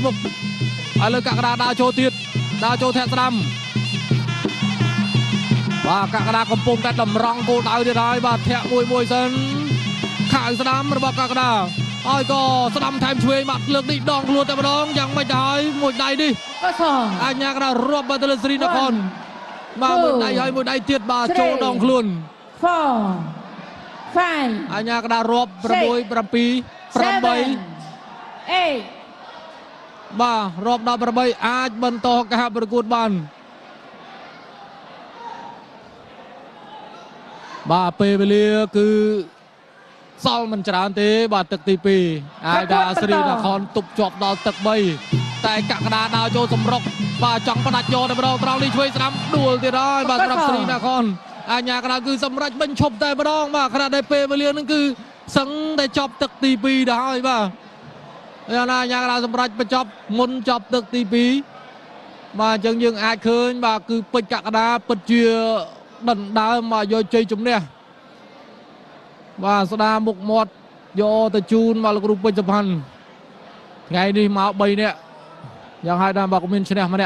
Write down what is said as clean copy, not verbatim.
មុខឥឡូវកក្កដាដើរចូលទៀតដើរចូលធាក់ស្ដាំបាទកក្កដាកំពុងតែតម្រង់គោលដៅទៀតហើយបាទធាក់មួយមួយសិនខាវស្ដាំរបស់កក្កដាហើយក៏ស្ដាំថែមឆ្វេងបាទលើកនេះដងខ្លួនតែម្ដងយ៉ាងមិនដែរមួយដៃនេះអញ្ញាកដារាប់បាទទៅលើស្រីនគរបាទមួយដៃហើយមួយដៃទៀតបាទចូលដងខ្លួន 4 5 អញ្ញាកដារាប់6 7 8 8 បាទរាប់ដល់8អាចបន្តការប្រកួតបានបាទពេលវេលាគឺសល់មិនច្រើនទេបាទទឹកទី2អាចថាស្រីនគរទប់ជាប់ដល់ទឹក3តែកក្កដាដើរចូលសម្រុកបាទចង់ផ្ដាច់យកតែម្ដងត្រង់នេះឆ្វេងស្ដាំដួលទៀតហើយបាទសម្រាប់ស្រីនគរអញ្ញាកដាគឺសម្រេចបញ្ឈប់តែម្ដងបាទខណៈដែលពេលវេលានឹងគឺសឹងតែចប់ទឹកទី2ដល់ហើយបាទយ៉ាងណាយ៉ាងណាសម្រាប់បញ្ចប់មុនចប់ទឹកទី2បាទអញ្ចឹងយើងអាចឃើញបាទគឺពេជ្រកក្កដាពិតជាដណ្ដើមមកយកជ័យជំនះបាទស្ដារមុខមាត់យកទៅជូនមកលោកគ្រូពេជ្រសុផាន់ថ្ងៃនេះមក3នាក់យ៉ាងហើយដល់បើក៏មានឈ្នះម្នាក់